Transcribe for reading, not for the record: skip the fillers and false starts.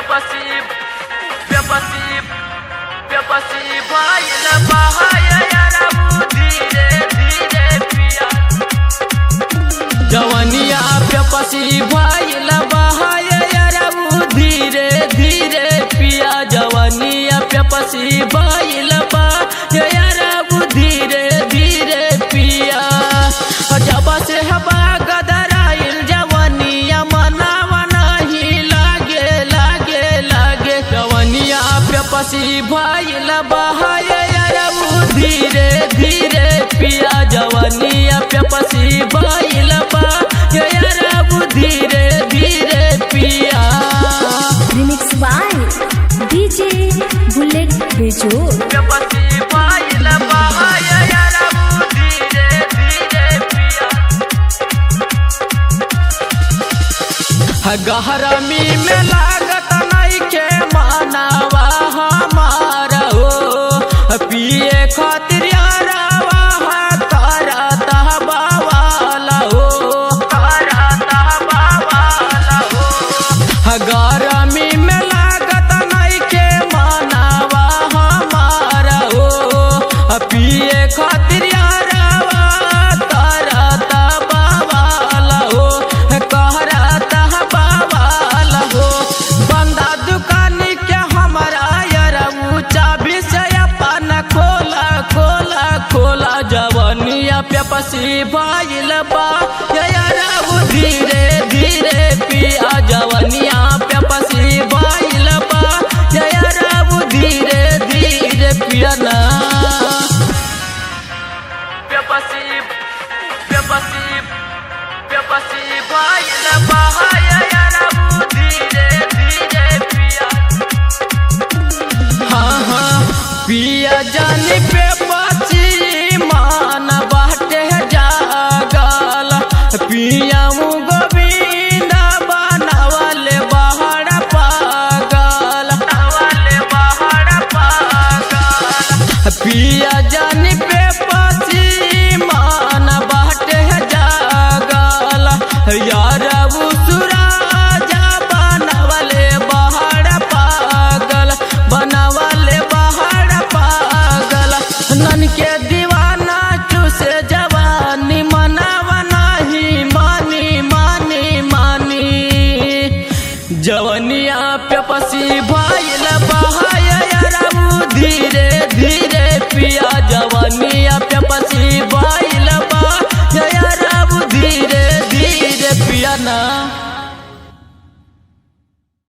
Pepsi Pepsi भइल बहाय यारबू धीरे धीरे पिया। जवनिया पेपसी भइल बहाय यारबू धीरे धीरे पिया। जवनिया पेपसी भइल बहाय यारबू धीरे धीरे पिया। जब से हवा गदराइल जवनिया मनावा नहीं लागे लागे लागे। जवनिया पेपसी भइल बहाय यारबू धीरे धीरे पिया। जवनिया पेपसी भइल बहाय यारबू धीरे धीरे पिया। Remix by DJ Bullet Bejor. Pepsi भइल बहाय यारबू धीरे धीरे पिया। गहरमी में लागत नइखे मानवा हमार हो, पिए खातिर यारवा करत बवाल हो, करत बवाल हो। गरमी में लागत नइखे मानवा हमार हो, पिए खातिर यारवा करत बवाल हो, करत बवाल हो। बंदा दुकान के हमारा यारबू चाबी से अपन खोला खोला खोला। जवनिया पेपसी भइल बा यारबू धीरे धीरे पिया। जवनिया पेपसी भइल बा यारबू धीरे धीरे पिया ना। पेपसी पेपसी पेपसी भइल बहाय यारबू धीरे धीरे पिया। हाँ हाँ पिया जानी पे पची मान बाटे जागल, पिया गोविंद बनावले बाहर पागल, बनावले बाहर पागल। पिया जानी पे पची मान बाटे जागल, यारबू सुराजा बनावले बाहर पागल, बनावले बाहर पागल। नन के दीवाना चूसे जवानी मनावा नहीं मानी मानी मानी। जवनिया पेपसी भइल बहाय यारबू धीरे धीरे पिया। जवनिया पेपसी भइल